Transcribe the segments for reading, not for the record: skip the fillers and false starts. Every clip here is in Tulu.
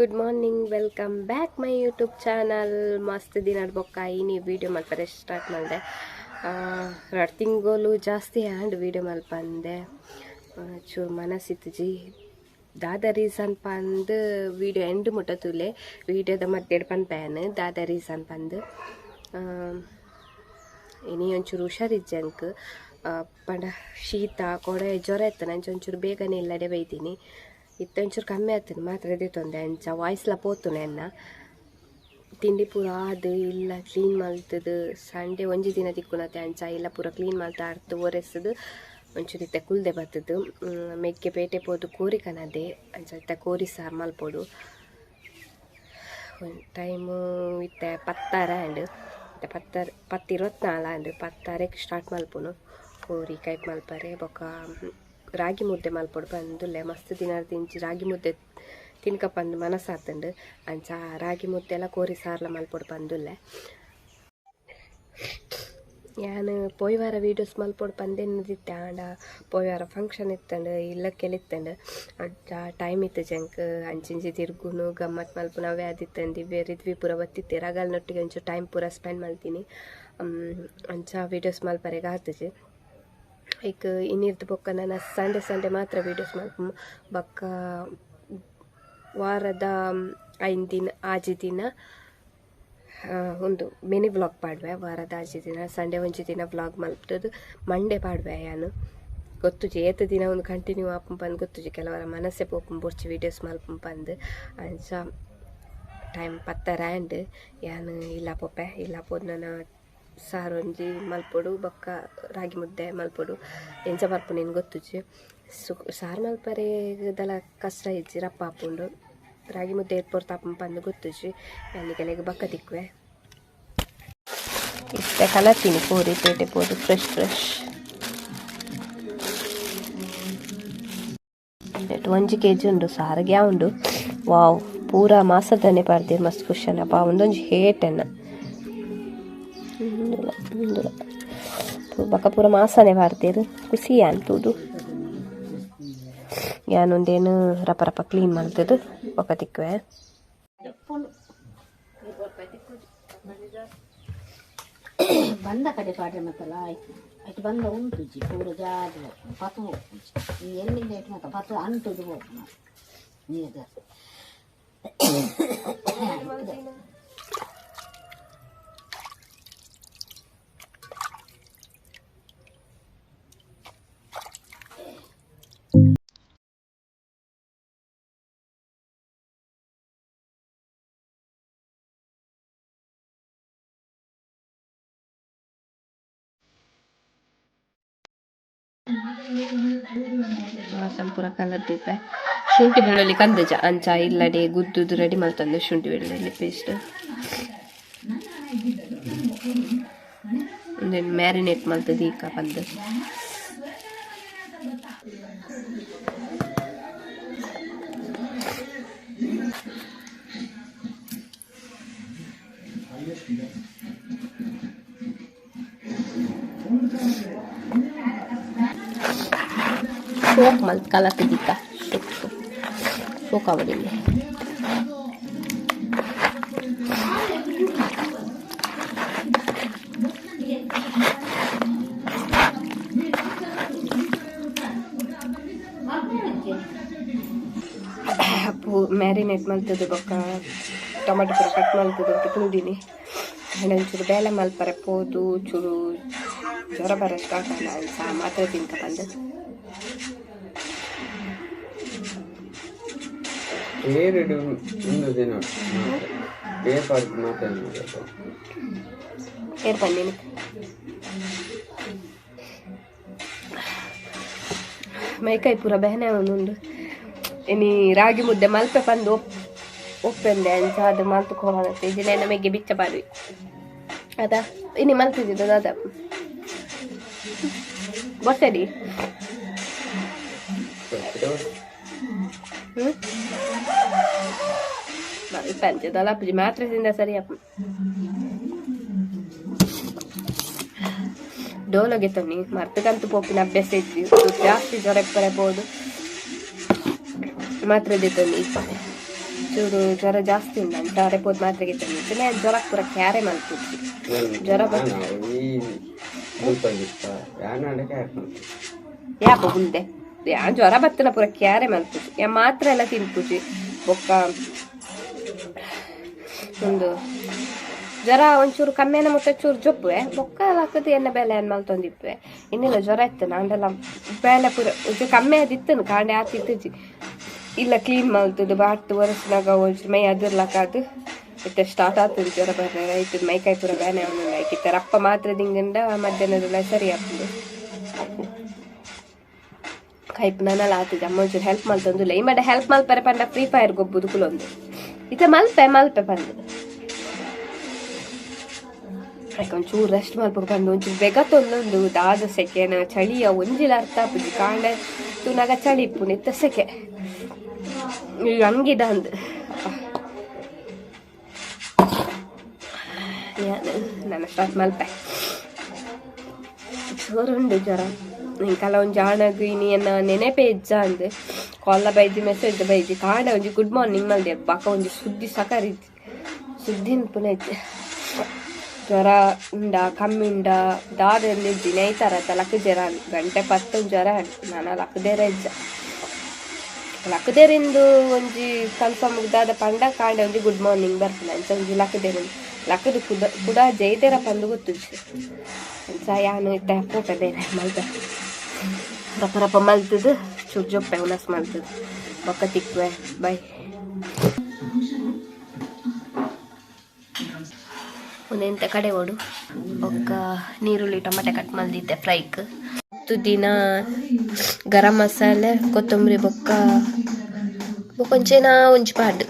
Good morning, welcome back my YouTube channel. ಮಸ್ತ್ ದಿನ ಬೊಕ್ಕ ಇನಿ ವಿಡಿಯೋ ಮಲ್ಪರೆ ಸ್ಟಾರ್ಟ್ ಮಾಡಿದೆ. ರಡ್ ತಿಂಗಳು ಜಾಸ್ತಿ ಆ್ಯಂಡ್ ವಿಡಿಯೋ ಮಲ್ಪಂದೆ ಚೂರು ಮನಸ್ಸಿತ್ತುಜಿ. ದಾದ ರೀಸನ್ ಪಂದು ವಿಡಿಯೋ ಎಂಡ್ ಮುಟ್ಟ ತೂಲೆ, ವಿಡಿಯೋದ ಮಧ್ಯೆ ಪನ್ಪೇನು ದಾದ ರೀಸನ್ ಪಂದು. ಇನಿ ಒಂಚೂರು ಹುಷಾರಿಜ್ಜಂಕ್ ಪಂಡ ಶೀತ ಕೊಡೆ ಜ್ವರ ಇತ್ತು, ನಂಚ ಒಂಚೂರು ಬೇಗನೆ ಇಲ್ಲಡೆ ಬೈತೀನಿ. ಇತ್ತ ಒಂಚೂರು ಕಮ್ಮಿ ಆಗ್ತದೆ ಮಾತ್ರ ತೊಂದೆ ಅಂಚ ವಾಯ್ಸ್ಲ ಪೋತುನೆ ಎನ್ನ ತಿಂಡಿ ಪೂರ ಅದು ಇಲ್ಲ ಕ್ಲೀನ್ ಮಲ್ತದು. ಸಂಡೇ ಒಂಜಿ ದಿನ ತಿಕ್ಕುನತೆ ಅಂಚ ಇಲ್ಲ ಪೂರ ಕ್ಲೀನ್ ಮಲ್ತ ಅರ್ತು ಒರೆಸದು ಒಂಚೂರು ಇತ್ತೆ ಕುಲ್ದೆ ಬರ್ತದು. ಮೆಗ್ಗೆ ಪೇಟೆ ಪೋದು ಕೋರಿ ಕನದೆ ಅಂಚ ಇತ್ತೆ ಕೋರಿ ಸಾರು ಮಲ್ಪೋಡು. ಟೈಮು ಇತ್ತೆ 10:15 ಆಂಡ್ ಇತ್ತೆ 10:24 ಆಂಡ್ 10:30ಕ್ಕೆ ಸ್ಟಾರ್ಟ್ ಮಲ್ಪುನು. ಕೋರಿ ಕೈಪ್ ಮಲ್ಪರೆ ಬೊಕ್ಕ ರಾಗಿ ಮುದ್ದೆ ಮಲ್ಪೊಡು ಪಂದುಲ್ಲೆ. ಮಸ್ತ್ ದಿನ ತಿಂಚಿ ರಾಗಿ ಮುದ್ದೆ ತಿನ್ಕ ಪಂದು ಮನಸ್ಸಾತುಂಡು, ಅಂಚ ರಾಗಿ ಮುದ್ದೆ ಎಲ್ಲ ಕೋರಿ ಸಾರ್ಲ ಮಲ್ಪೊಡು ಪಂದುಲ್ಲೆ. ಯಾನ್ ಪೋಯಿ ವಾರ ವೀಡಿಯೋಸ್ ಮಲ್ಪೊಡು ಪಂದೆನ್ನುದಿತ್ತೆ, ಆಂಡ ಪೋಯಿ ವಾರ ಫಂಕ್ಷನ್ ಇತ್ತಂಡು ಇಲ್ಲ ಕೆಲಿತ್ತಂಡು ಅಂಚ ಟೈಮ್ ಇತ್ತು ಜಂಕ್ ಅಂಚಿಂಚಿ ತಿರ್ಗುನು ಗಮ್ಮತ್ ಮಲ್ಪುನು ಅವೇ ಆದಿತ್ತಂದು. ರಿದ್ವಿ ಪೂರ ಬತ್ತಿತ್ತೆ ರಗಲ್ನೊಟ್ಟಿಗೆ ಒಂಚೂರು ಟೈಮ್ ಪೂರ ಸ್ಪೆಂಡ್ ಮಲ್ತೀನಿ ಅಂಚ ವೀಡಿಯೋಸ್ ಮಲ್ಪರೆಗೆ ಆತಜಿ. ಲೈಕ್ ಇನ್ನಿರ್ದು ಬೊಕ್ಕ ನಾನು ಸಂಡೇ ಸಂಡೇ ಮಾತ್ರ ವೀಡಿಯೋಸ್ ಮಲ್ಪ ಬೊಕ್ಕ ವಾರದ 5 ದಿನ 6 ದಿನ ಒಂದು ಮಿನಿ ವ್ಲಾಗ್ ಪಾಡುವೆ. ವಾರದ 6 ದಿನ ಸಂಡೇ ಒಂಜಿ ದಿನ ವ್ಲಾಗ್ ಮಲ್ಪದು, ಮಂಡೇ ಪಾಡುವೆ. ಯಾನು ಗೊತ್ತುಜಿ ಏತ ದಿನ ಒಂದು ಕಂಟಿನ್ಯೂ ಆಪುಂಪಂದು ಗೊತ್ತುಜಿ. ಕೆಲವರ ಮನಸ್ಸೆ ಪೋಪುಂ ಬೊರ್ಚಿ ವೀಡಿಯೋಸ್ ಮಲ್ಪುಂಪಂದು. ಅಂಚ ಟೈಮ್ 10:15 ಆಂಡ್ ಯಾನು ಇಲ್ಲ ಪೋಪೆ ಇಲ್ಲ ಪೋದು ನನ್ನ ಸಾರು ಒಂಜಿ ಮಲ್ಪೊಡು ಬೊಕ್ಕ ರಾಗಿ ಮುದ್ದೆ ಮಲ್ಪೊಡು. ಎಂಚ ಬರ್ಪುನೇನು ಗೊತ್ತುಜಿ. ಸಾರು ಮಲ್ಪರೆ ದಲ ಕಷ್ಟ ಇಜ್ಜಿ ರಪ್ಪ ಆಪುಂಡು. ರಾಗಿ ಮುದ್ದೆ ಏತ್ ಪಂದು ಗೊತ್ತುಜಿ. ಯಾನಿಗೆಲೆಗ್ ಬೊಕ್ಕ ತಿಕ್ಕುವೆ. ಇತ್ತೆ ಕಲತೀನಿ ಕೋರಿ ಪೇಟೆ ಪೋದು ಫ್ರೆಶ್ ಫ್ರೆಶ್. 1 ಕೆಜಿ ಉಂಡು ಸಾರಿಗೆ ಉಂಡು. ವಾವ್ ಪೂರಾ ಮಾಸದನೆ ಪಾಡ್ದಿರ್ ಮಸ್ತ್ ಖುಷಿನಪ್ಪ. ಒಂದೊಂಜಿ ಹೇಟೆನ್ನ ಬೊಕ್ಕ ಪೂರ ಮಾಸನೆ ಪಾಡ್ದೆರ್ ಖುಷಿ ಅಂತೂದು. ಯಾನೊಂದೇನು ರಪ ರಪ ಕ್ಲೀನ್ ಮಲ್ತದು ಬೊಕ್ಕ ತಿಕ್ಕುವೆ. ಬಂದ ಕಡೆ ಪಾಡ್ರೆ ಮತ್ತಲ್ಲ ಆಯ್ತು ಆಯ್ತು ಬಂದ ಉಂಟುಜಿ ಪೂರ ಜಾದು ಪತು ಹೋಗ್ಪುಜಿ ಈ ಎಲ್ಲಿಂದ ಇಟ್ಟು ಮತ್ತೆ ಪತು ಅಂಟುದು ಹೋಗ್ಪುನ ನೀರು. ಮಾಸಂ ಪೂರ ಕಲರ್ ದೀಪೆ. ಶುಂಠಿ ಬೆಳ್ಳುಳ್ಳಿ ಕಂದಜ ಅಂಚ ಇಲ್ಲಡೆ ಗುದ್ದುದು ರೆಡಿ ಮಲ್ತಂದು ಶುಂಠಿ ಬೆಳ್ಳುಳ್ಳಿ ಪೇಸ್ಟ್ ಒಂದೇನು ಮ್ಯಾರಿನೇಟ್ ಮಲ್ತದ ಈಕ ಪಂದು. ಸೋಕ್ ಮಲ್ತ್ ಕಲತ್ ದೀಕ ಸೋಕ್ ಸೋಕ್ ಸೋಕ್ ಆವಡಿಲ್ಲ. ಮ್ಯಾರಿನೇಟ್ ಮಲ್ತದು ಬೊಕ್ಕ ಟೊಮೆಟೊ ಪೂರ ಕಟ್ ಮಲ್ತದು ಅಂತ ಕುಲ್ದಿನಿ. ಒಂಚೂರು ಬೇಲೆ ಮಲ್ಪರೆ ಪೋದು ಚೂರು ಜ್ವರ ಬರ ಸ್ಟಾರ್ಟ್ ಆಂಡ ಅಂಚ ಮಾತ್ರೆ ತಿನ್ಕ ಬಂದು. ಏರುಡು ಒಂದು ದಿನ ಪೇಪರ್ ಮಾತ್ರ ಏರ್ ಬಂದೀನಿ ಮೈಕೈ ಪೂರ ಬೇನೆ ಒಂದುಂಡು. ಇನಿ ರಾಗಿ ಮುದ್ದೆ ಮಲ್ಪೆ ಪಂದು ಒಪ್ಪೆಂದೆ ಅಂಚ ಅದು ಮಲ್ತು ಕೊರನತ್ತೆ ಇಜಿನ ಮೆಗ್ಗೆ ಬಿಚ್ಚ ಪಾಡ್ವಿ ಅದ ಇನಿ ಮಲ್ತಿದ್ದಿದ್ದು ದಾದ ಬೊಟ್ಟಡಿ. ಮಲ್ಪೆ ಅಂಚೆ ಪೂಜೆ ಮಾತ್ರೆ ಸರಿ ಅಪ್ಪ ಡೋಲೋಗೆ ತನ್ನಿ ಮರ್ತಕಂತೂ ಪೋಪಿನ ಅಭ್ಯಾಸ ಇದ್ವಿ ಜಾಸ್ತಿ ಜ್ವರ ಇಪ್ಪರೆ ಬೋದು ಮಾತ್ರೆ ತನ್ನಿ. ಒಂಚೂರು ಜ್ವರ ಜಾಸ್ತಿ ಉಂಡು ಅಂತ ಅರೆ ಪೋದು ಮಾತ್ರೆಗೆ ತಂದಿತ್ತು. ಜ್ವರ ಪೂರ ಕ್ಯಾರೆ ಮಲ್ಪುಜಿ ಜ್ವರ. ಯಾಪ ಬುಲ್ದೆ ಯಾ ಜ್ವರ ಬತ್ತನ ಪೂರ ಕ್ಯಾರೆ ಮಲ್ಪುಜಿ. ಯಾ ಮಾತ್ರೆ ಎಲ್ಲ ತಿನ್ಪುಜಿ. ಬೊಕ್ಕ ಒಂದು ಜ್ವರ ಒಂಚೂರು ಕಮ್ಮಿನ ಮುಟ್ಟ ಚೂರು ಜೊಪ್ಪುವೆ ಬೊಕ್ಕ ಹಾಕದು ಎಣ್ಣೆ ಬೇಲೆ ಏನ್ ಮಲ್ತೊಂದಿಪ್ಪೆ. ಇನ್ನಿಲ್ಲ ಜ್ವರ ಇತ್ತು ನಾಂಡೆಲ್ಲ ಬೇಲೆ ಪೂರ ಒಂಚೂರು ಕಮ್ಮಿ ಆದಿತ್ತನು ಕಾಂಡೆ ಆತಿತ್ತುಜಿ. ಇಲ್ಲ ಕ್ಲೀನ್ ಮಲ್ತದು ಬಾಟ್ತು ಒರೆಸ್ನಾಗ ಒಂಚೂರು ಮೈ ಅದಿರ್ಲಕ್ಕ ಅದು ಇತ್ತೆ ಸ್ಟಾರ್ಟ್ ಆಗ್ತದೆ ಜ್ವರ ಬರ್ರೆ ಆಯ್ತು. ಮೈ ಕೈ ಪೂರ ಬೇನೆ ಅವನು ಆಯ್ತಿತ್ತ ರಪ್ಪ ಮಾತ್ರ ದಿಂಗಂಡ ಮಧ್ಯಾಹ್ನದಲ್ಲ ಸರಿ ಆಗ್ತದೆ. ಕೈಪ್ ನನಲ ಆತದೆ ಅಮ್ಮ ಒಂಚೂರು ಹೆಲ್ಪ್ ಮಲ್ತೊಂದಿಲ್ಲ. ಈ ಮಡ ಹೆಲ್ಪ್ ಮಲ್ಪರೆ ಪಂಡ ಫ್ರೀ ಫೈರ್ ಗೊಬ್ಬುದು ಕುಲೊಂದು ಇತ್ತ ಮಲ್ಪೆ ಮಲ್ಪೆ ಪಂದು ಯಾಕೆ ಒಂಚೂರು ರೆಸ್ಟ್ ಮಲ್ಪಕ್ಕೆ ಬಂದು ಒಂಚೂರು ಬೇಗ ತೊಂದೊಂದು ದಾದ ಸೆಕೆನ ಚಳಿಯ ಒಂಜಿಲ ಅರ್ಥ ಆಪುಜಿ. ಕಾಂಡೆ ತೂನಾಗ ಚಳಿ ಇಪ್ಪುನು ಇತ್ತ ಸೆಕೆ ಅಂಗಿದ ಅಂದ್ ನಾನು ಸ್ಟಾರ್ಟ್ ಮಲ್ಪೆ. ಜೋರುಂಡು ಜ್ವರ ಇಂಕಲ ಒಂಜಿ ಆಣಗ್ ಇನಿ ಎನ್ನ ನೆನೆಪೆ ಇಜ್ಜ ಅಂದ್ ಕಾಲ್ಲ ಬೈದಿ ಮೆಸೇಜ್ ಬೈದಿ ಕಾಂಡೆ ಒಂಜಿ ಗುಡ್ ಮಾರ್ನಿಂಗ್ ಮಲ್ದೆ ಬಾಕ ಒಂಜಿ ಸುದ್ದಿ ಸಕರಿಜ್ಜಿ ಸುದ್ದಿನ ಪುನ ಇಜ್ಜಿ. ಜ್ವರ ಉಂಡ ಕಮ್ಮಿ ಉಂಡ ದಾದ ಇಜ್ಜಿ ನೈತಾರತ್ತ ಲಕ್ಕಜೆರ ಗಂಟೆ ಪತ್ತು ಜ್ವರ ನಾನು ಲಕ್ಕದೇರ ಇಜ್ಜ ಲಕ್ಕದೇರಿಂದು ಒಂಜಿ ಕನ್ಫರ್ಮ್ ದಾದ ಪಂಡ ಕಾಂಡೆ ಒಂಜಿ ಗುಡ್ ಮಾರ್ನಿಂಗ್ ಬರ್ತದೆ ಅಂಚ ಒಂಜಿ ಲಕ್ಕದೇರಿಂದು ಲಕ್ಕದು ಕುದ ಕುಡ ಜೈದೇರ ಪಂದು ಗೊತ್ತುಜ್ಜಿ. ಅಂಚ ಯಾನು ಇತ್ತ ಪೋಪೆ ಬೇರೆ ಮಲ್ಪೆ ರಪ್ಪ ರಪ್ಪ ಮಲ್ತದು ಚೂರು ಜೊಪ್ಪೆ ಉನಸ್ ಮಲ್ತದು ಬೊಕ್ಕ ತಿಕ್ವೆ ಬೈ. ಒಂದೆಂತ ಕಡೆ ಓಡು ಬೊಕ್ಕ ನೀರುಳ್ಳಿ ಟೊಮೆಟೊ ಕಟ್ ಮಲ್ದಿದ್ದೆ ಫ್ರೈಕ್ ದಿನ ಗರಂ ಮಸಾಲೆ ಕೊತ್ತಂಬರಿ ಬೊಕ್ಕ ಬೊಕ್ಕೊಂಚೇನ ಒಂಜಿ ಪಾಡ್ಡು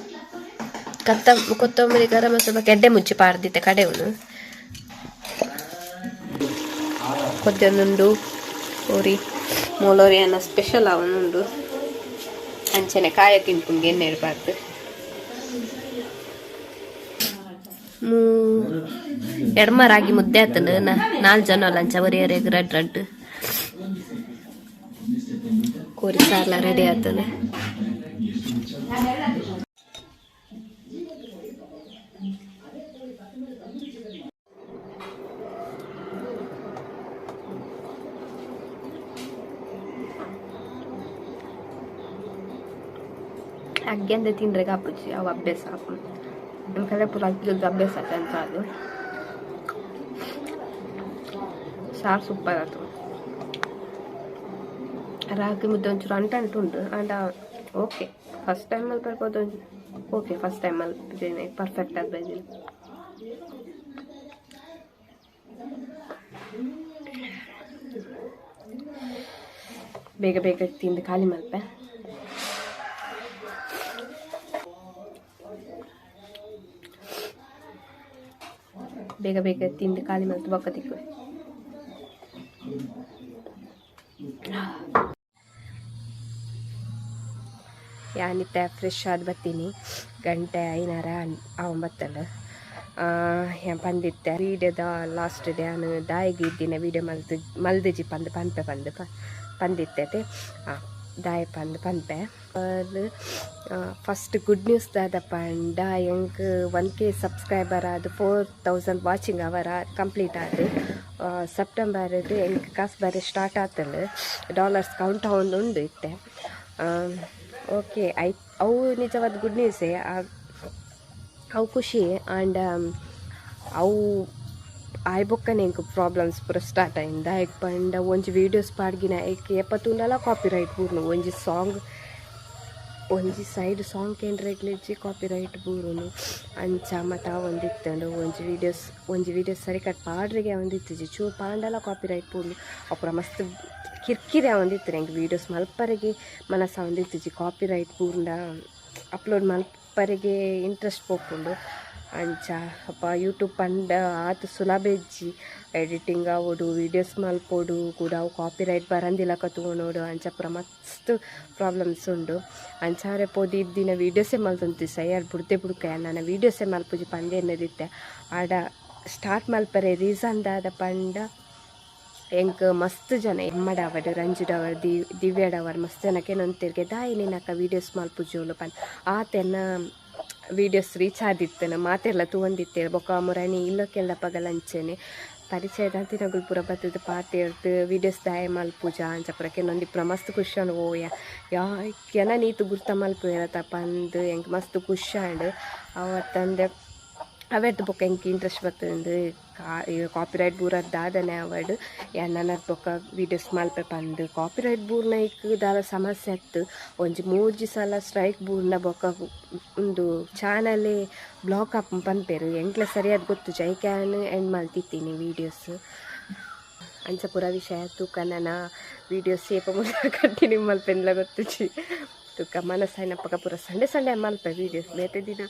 ಕತ್ತ ಕೊತ್ತಂಬರಿ ಗರಂ ಮಸಾಲೆ ಬೊಕ್ಕ ಎಡ್ಡೆ ಮುಂಚೆ ಪಾಡ್ದಿತ್ತೆ ಕಡೆವನು ಕೊದ್ದೊಂದುಂಡು ಕೋರಿ ಮೂಲೋರಿ ಅನ್ನ ಸ್ಪೆಷಲ್ ಅವನುಂಡು ಅಂಚನೆ ಕಾಯ ತಿನ್ಪುಂಗೆ ಎಣ್ಣೆ ಇರಬಾರ್ದು. ಎಡ್ಮ ರಾಗಿ ಮುದ್ದೆ ಆತನ ನಾಲ್ ಜನ ಅಲ್ಲ ಅಂಚ ಒರಿಯರೆ ರಡ್ ರಡ್ ಕೋರಿ ಸಾರ್ಲ ರೆಡಿ ಆತನ. ಅಗ್ಗೆಂದ ತಿಂದ್ರೆ ಕಾಪುಜಿ ಅವು ಅಭ್ಯಾಸ ಆಪುಂಡು. ನಮ್ಮ ಕಡೆ ಪೂರ ಅಗ್ಗದ ಅಭ್ಯಾಸ ಆತ ಅಂತ ಅದು ಸಾರು ಸೂಪರ್ ಆತು. ರಾಗಿ ಮುದ್ದೆ ಒಂಚೂರು ಅಂಟು ಅಂಟು ಉಂಟು and okay first time ಮಲ್ಪರ್ಬೋದು. Okay first time ಮಲ್ಪಿದ್ದೇನೆ perfect ಆಗಿ ಬಂದಿಲ್ಲ. ಬೇಗ ಬೇಗ ತಿಂದು ಖಾಲಿ ಮಲ್ಪೆ. ಬೇಗ ಬೇಗ ತಿಂದು ಖಾಲಿ ಮಲ್ತು ಬೊಕ್ಕ ತಿಕ್ಕುವೆ. ಯಾನಿತ್ತೆ ಫ್ರೆಶ್ ಆದ್ ಬತ್ತೀನಿ ಗಂಟೆ ಐನಾರ ಒಂಬತ್ತಲ್ಲ ಪಂದಿತ್ತೆ ವೀಡಿಯೋದ ಲಾಸ್ಟ್ ಡೇ ನಾನು ದಾಯಿಗೆ ಇದ್ದಿನ ವೀಡಿಯೋ ಮಲ್ತು ಮಲ್ದಿಜಿ ಪಂದ್ ಪನ್ಪೆ ಪಂದ್ ಪಂದಿತ್ತೆ ದಾಯ ಪಂದ್ ಪನ್ಪೆ. ಅದು ಫಸ್ಟ್ ಗುಡ್ ನ್ಯೂಸ್ ದಾದ ಪಂಡ ಎಂಕ್ 1K subscriber ಅದು 4000 ವಾಚಿಂಗ್ ಅವರ್ ಕಂಪ್ಲೀಟ್ ಆದು ಸೆಪ್ಟೆಂಬರ್ ಎಂಕ್ ಕಾಸು ಬರೆ ಸ್ಟಾರ್ಟ್ ಆತಂಡು ಡಾಲರ್ಸ್ ಕೌಂಟ್ ಆವೊಂದು ಇತ್ತೆ. ಓಕೆ I ಅವು ನಿಜವಾದ ಗುಡ್ ನ್ಯೂಸೇ ಅವು ಖುಷಿ. ಆ್ಯಂಡ್ ಅವು ಆಯ್ ಬೊಕ್ಕನೆ ಎಂಕ್ ಪ್ರಾಬ್ಲಮ್ಸ್ ಪೂರ ಸ್ಟಾರ್ಟ್ ಆಯಿಂದ. ದಾಯೆಗ್ ಪಂಡ ಒಂಜಿ ವೀಡಿಯೋಸ್ ಪಾಡ್ಗಿನ ಐಕ್ ಏಪ ತೂಂಡಲ ಕಾಪಿ ರೈಟ್ ಬೂರುನು. ಒಂಜಿ ಸಾಂಗ್ ಒಂಜಿ ಸೈಡ್ ಸಾಂಗ್ ಕೇಂಡ್ರೆಗ್ಲೆಜ್ಜಿ ಕಾಪಿ ರೈಟ್ ಬೂರುನು ಅಂಚ ಮತ ಒಂದಿತ್ತಂಡು ಒಂಜಿ ವೀಡಿಯೋಸ್ ಒಂಜಿ ವೀಡಿಯೋಸ್ ಸರಿಕಟ್ ಪಾಡ್ರಿಗೆ ಒಂದಿತ್ತಿಜಿ ಚೂರು ಪಾಂಡಲ ಕಾಪಿ ರೈಟ್ ಬೂರುನು ಅಪುರ ಮಸ್ತ್ ಕಿರ್ಕಿರಿ ಆವೊಂದಿತ್ತು ಎಂಕ್ ವೀಡಿಯೋಸ್ ಮಲ್ಪರೆಗೆ ಮನಸ್ಸು ಆವೊಂದಿತ್ತಿಜಿ ಕಾಪಿ ರೈಟ್ ಬೂರ್ಂಡ ಅಪ್ಲೋಡ್ ಮಲ್ಪರೆಗೆ ಇಂಟ್ರೆಸ್ಟ್ ಪೋಪುಂಡು. ಅಂಚ ಅಪ್ಪ ಯೂಟ್ಯೂಬ್ ಪಂಡ ಆತ್ ಸುಲಭ ಇಜ್ಜಿ ಎಡಿಟಿಂಗ್ ಆವೊಡು ವೀಡಿಯೋಸ್ ಮಲ್ಪೊಡು ಕೂಡ ಅವು ಕಾಪಿ ರೈಟ್ ಬರಂದಿಲಕ ತೂನೋಡು ಅಂಚ ಪೂರ ಮಸ್ತ್ ಪ್ರಾಬ್ಲಮ್ಸ್ ಉಂಡು. ಅಂಚಾರೆ ಪೋದು ಇದ್ದಿನ ವೀಡಿಯೋಸೇ ಮಲ್ತೊಂತಿ ಸೈಯರ್ ಬುಡ್ದೆ ಬುಡ್ಕ ನನ್ನ ವೀಡಿಯೋಸೇ ಮಲ್ಪುಜಿ ಪಂದೆ ಎನ್ನದಿತ್ತೆ. ಆಡ ಸ್ಟಾರ್ಟ್ ಮಲ್ಪರೆ ರೀಸನ್ ದಾದ ಪಂಡ ಎಂಕ್ ಮಸ್ತ್ ಜನ ಎಮ್ಮಡಾವಡ್ ರಂಜುಡವರ್ ದಿವ್ಯಡವರ್ ಮಸ್ತ್ ಜನಕ್ಕೆ ನೊಂತಿರ್ಗೆ ದಾಯಿ ನಿನ್ನಕ್ಕ ವೀಡಿಯೋಸ್ ಮಲ್ಪುಜೋಲು ಪನ್ ಆತೆನ್ನ ವೀಡಿಯೋಸ್ ರೀಚ್ ಆದಿತ್ತನ ಮಾತೆರ್ಲ ತೂವೊಂದಿತ್ತೇರು ಬೊಕ್ಕ ಮುರಾಣಿ ಇಲ್ಲಕ್ಕೆಲ್ಲ ಪಗಲ ಅಂಚೆನೆ ಪರಿಚಯ ದಾಂತಿನಗುಲು ಪೂರ ಬತ್ತದ ಪಾತೆರ್ದು ವೀಡಿಯೋಸ್ ದಾಯ ಮಲ್ಪುಜ ಅಂಚ ಪೂರ ಕೆನೊಂದಿಪ್ಪುನ ಮಸ್ತ್ ಖುಷಿ ಆಂಡ್ ಓ ಯಾ ಯಾ ಕೆನ ನೀತು ಗುರ್ತ ಮಲ್ಪುವೆರ ಪಂದ್ ಎಂಕ್ ಮಸ್ತ್ ಖುಷಿ ಆಂಡ್ ಅವತ್ತಂದೆ ಅವೆರ್ದು ಬೊಕ್ಕ ಎಂಕ್ ಇಂಟ್ರೆಸ್ಟ್ ಬತ್ತಂದು ಕಾಪಿರೈಟ್ ಬೂರದ್ ದಾದನೆ ಅವಡ್ ಯಾನ್ ಬೊಕ್ಕ ವೀಡಿಯೋಸ್ ಮಲ್ಪೆ ಪಂದ್ ಕಾಪಿರೈಟ್ ಬೂರ್ನ ಇಕ್ ದಾಲ ಸಮಸ್ಯೆ ಅತ್ತು ಒಂಜಿ ಮೂಜಿ ಸಲ ಸ್ಟ್ರೈಕ್ ಬೂರ್ನ ಬೊಕ್ಕ ಉಂದು ಚಾನಲೇ ಬ್ಲಾಕ್ ಆಪ್ ಪನ್ಪೆರ್ ಎಂಕ್ಲ ಸರಿಯಾದ ಗೊತ್ತು ಜೈಕ್ಯಾನ್ ಎಂಡ್ ಮಲ್ತಿತ್ತೀನಿ ವೀಡಿಯೋಸ್ ಅಂಚ ಪೂರ ವಿಷಯ ತೂಕ ನನ ವೀಡಿಯೋಸ್ ಏಪ ಮುಲ್ಲ ಕಂಟಿನ್ಯೂ ಮಲ್ಪೆನ್ಲ ಗೊತ್ತುಜಿ ತೂಕ ಮನಸ್ಸಾಯಿನಪ್ಪಗ ಪೂರ ಸಂಡೆ ಸಂಡೆ ಮಲ್ಪೆ ವೀಡಿಯೋಸ್ ಬೇತೆ ದಿನ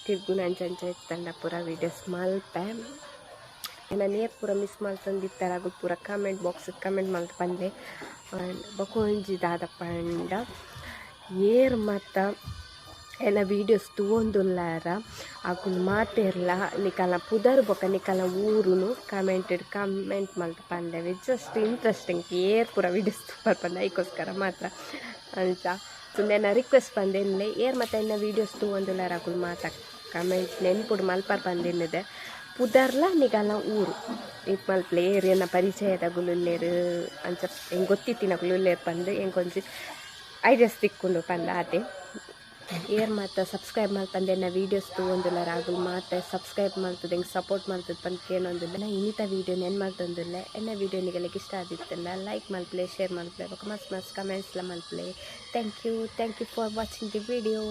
ತಿರ್ಗುನ ಅಂಚ ಅಂಚ ಇತ್ತಂಡ ಪೂರ ವೀಡಿಯೋಸ್ ಮಲ್ಪೆ ನಾನು ಏರ್ ಪೂರ ಮಿಸ್ ಮಲ್ತೊಂದಿತ್ತಾರೆ ಅಗುಲು ಪೂರ ಕಮೆಂಟ್ ಬಾಕ್ಸ್ ಕಮೆಂಟ್ ಮಲ್ತ್ ಪನ್ಲೆ ಬೊಕ ಒಂಜಿ ದಾದಪಂಡ ಏರ್ ಮಾತ ಎನ್ನ ವೀಡಿಯೋಸ್ ತೂವೊಂದುಲ್ಲಾರ ಅಕುಲು ಮಾತೆರ್ಲ ನಿಕಲ್ನ ಪುದರ್ ಬೊಕ ನಿಕಲ್ನ ಊರುನು ಕಮೆಂಟೆಡ್ ಕಮೆಂಟ್ ಮಲ್ತ್ ಪನ್ಲೆ ಜಸ್ಟ್ ಇಂಟ್ರೆಸ್ಟಿಂಗ್ ಏರ್ ಪೂರ ವೀಡಿಯೋಸ್ ತೂಪರ್ ಪಂದ್ ಐಕೋಸ್ಕರ ಮಾತ್ರ ಅಂಚ ಸುಂದೆನ ರಿಕ್ವೆಸ್ಟ್ ಪಂದೆನ್ಲೆ ಏರ್ ಮತ್ತೆ ಎನ್ನ ವೀಡಿಯೋಸ್ ತೂವೊಂದುಲ್ಲಾರ ಅಕುಲು ಮಾತ ಕಮೆಂಟ್ ನೆನ್ಪುಡು ಮಲ್ಪರ್ ಪಂದೆನ್ನಿದೆ ಪುದರ್ಲ ನಿಕಲ್ನ ಊರು ಇತ್ ಮಲ್ಪಲೆ ಏರ್ ಎನ್ನ ಪರಿಚಯದಗುಲು ಉಲ್ಲೆರ್ ಅಂಚ ಎಂಕ್ ಗೊತ್ತಿತ್ತಿನಕುಲು ಉಲ್ಲೆರ್ ಪಂದ್ ಎಂಕ್ ಒಂಜಿ ಐಡಿಯಾಸ್ ತಿಕ್ಕುಂಡು ಪಂದ್ ಆತೆ ಏರ್ ಮಾತ ಸಬ್ಸ್ಕ್ರೈಬ್ ಮಲ್ಪಂದೆ ಎನ್ನ ವೀಡಿಯೋಸ್ ತೂವೊಂದುಲ್ಲಾರ ಅಗುಲು ಮಾತ ಸಬ್ಸ್ಕ್ರೈಬ್ ಮಲ್ತದ ಎಂಕ್ ಸಪೋರ್ಟ್ ಮಲ್ತದ ಪಂದ್ ಕೇನೊಂದುಲ್ಲೆ ನಾ ಇನ್ನಿತ ವೀಡಿಯೋ ನೆನ್ ಮಲ್ತೊಂದುಲ್ಲೆ ಎನ್ನ ವೀಡಿಯೋ ನಿಗಲಿಗೆ ಇಷ್ಟ ಆದಿತ್ತಂಡ ಲೈಕ್ ಮಲ್ಪಲೆ ಶೇರ್ ಮಲ್ಪಲೆ ಬೊಕ ಮಸ್ತ್ ಮಸ್ತ್ ಕಮೆಂಟ್ಸ್ಲ ಮಲ್ಪಲೆ. Thank you for watching the video.